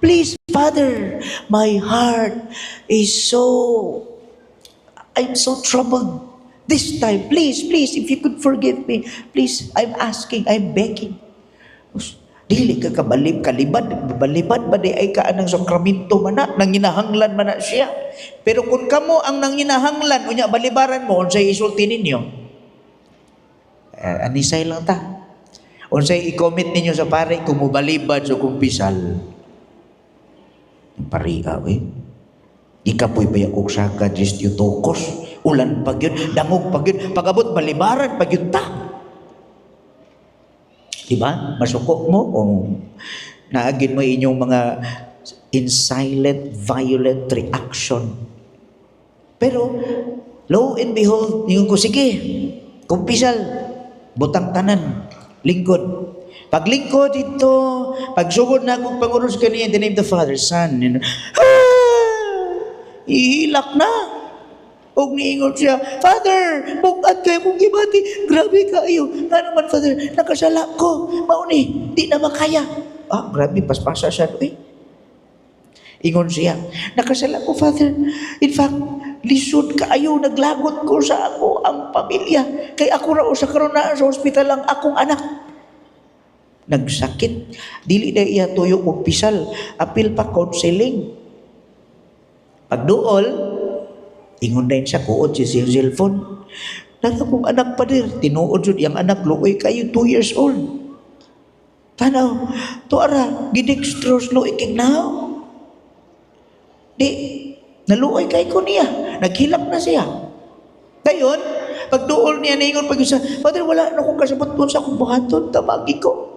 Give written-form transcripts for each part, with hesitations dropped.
Please, Father, my heart is so, I'm so troubled this time. Please, please, if you could forgive me, please, I'm asking, I'm begging. Dili ka kabalib, kalibad, balibad ba diay ka anang sakramento man na, nanginahanglan man na siya. Pero kung kamo ang nanginahanglan, unya balibaran mo, unsay isulti ninyo? Eh, anisay lang ta. Unsay i-comment ninyo sa pare kung mobalibad sa kumpisal? Pariha, eh. Ikapoy pa kog saka, Diyos Theotokos. Ulan pa gyud, dangog pa gyud, pag-abot balibaran pa gyud ta. Diba? Masuko mo o naagin mo inyong mga in silent, violent reaction. Pero, lo and behold, ningon ko, sige, kumpisal, butang tanan, lingkod. Paglingkod ito, pagsugod na akong panguros kaniya, in the name of the Father, Son, and, ah, ihilak na. Og niingon siya, "Father, bug-at kaayo kong gibati. Grabe kaayo. Nga naman, Father, nakasala ko. Mao ni, di na makaya." Ah, grabe, paspasa siya. Eh. Ingon siya, "Nakasala ko, Father. In fact, lisod kaayo, naglagot ko sa ako ang pamilya. Kay ako ra usa karon naa sa ospital ang akong anak. Nagsakit." Dili na iya tuyo kumpisal. Apil pa counseling. Pagduol, ingon din siya, kuod siya siyang cellphone. "Nana kong anak, Pader." Tinuod jud yang anak, luoy kaayo, 2 years old. Tanaw, tuara, gidextrose, luoy kay now. Di, naluoy kay ko niya. Naghilak na siya. Dayon, pagduol niya, ningon pag isa, "Father, wala na akong kasabot sa akong buhaton, tabagi ko.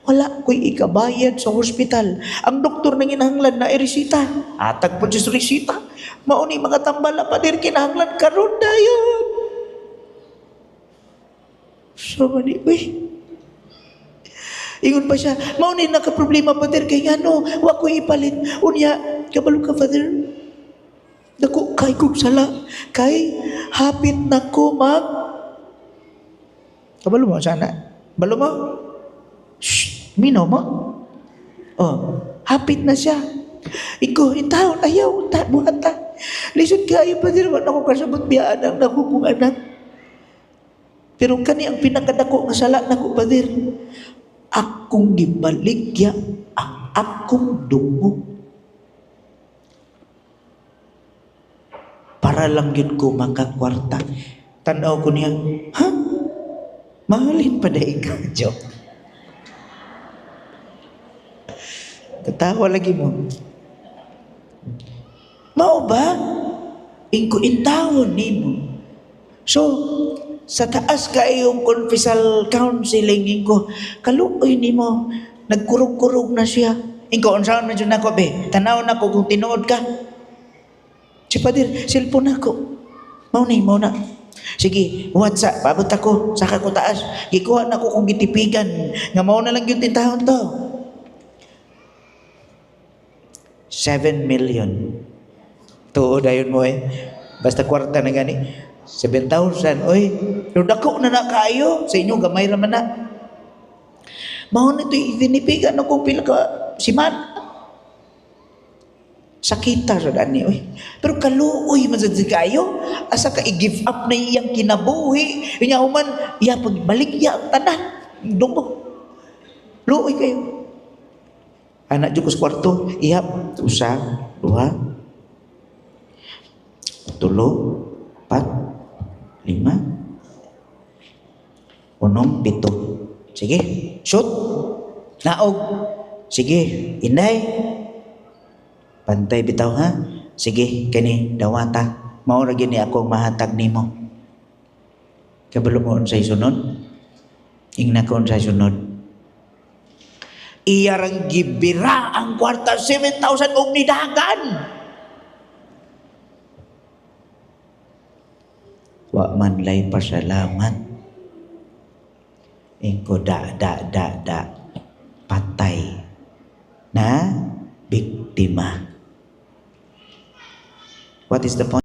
Wala ko'y ikabayad sa hospital. Ang doktor nang inahanglan na resita. Atag po siya sa resita. Mao ni mga tambala, Pader, kinahanglan karon dayon." So mani, uy. Ingon pa siya, "Mao ni naka-problema, Pader, kay ngano, wa ko'y ipalit. Unya, kabalo ka, Father, dako kay kong sala, kay hapit na ko mag." Kabalo mo sana? Balo mo? Shh, minaw mo? Oh, hapit na siya. Iko, intawon, ayaw, ta, buhat ta. "Lisod kaayo, Pader, wala ko kasabot biyaan ang dako kong anak. Pero kani ang pinakadako nga sala nako, Pader. Akong gibaligya ang akong dugo. Para lang yun ko makakwarta." Tanaw ko niya, ha? Mahalin pa diay ka, joke. Katawa lagi mo. Mao ba? Ingko intawon nimo. So, sa taas kaayong confessal counseling, ingko, kaluoy nimo, nagkurog-kurog na siya. Ingko, unsaon man jud nako be? Tanaw nako kung tinuod ka. Si Pader, cellphone nako. Mao ni, mao na. Sige, WhatsApp, pabot ako, saka ko taas. Gikuha nako kung gitipigan, nga mao na lang yung tintahon to. 7 million. Tuo dayon mo eh. Basta kwarta na gani. 7,000, oy. Pero dako na na kaayo. Sa inyo, gamay ra man na. Mao na ito, itinipigan na kung pila ka siman. Sakita sa dani, oy. Pero kaluoy man sa kayo. Asa ka i-give up na iyang kinabuhi. Inya human, iya pagbalik iya ang tanan. Dugo. Luoy kaayo. Anak jud ko sa kwarto, ihap, usa, duha, tulo, pat, lima, unom, pito. Sige, shoot. Naog. Sige, inday. Pantay bitaw ha. Sige, kani dawata. Mao ra gyud ni akong mahatag nimo. Kabalo mo unsay sunod? Ingna ko unsay sunod. Iya rang gibira ang kwarta 7,000 og nidagan. Wa man lay pasalamat. Ingko da da da da patay na biktima. What is the point?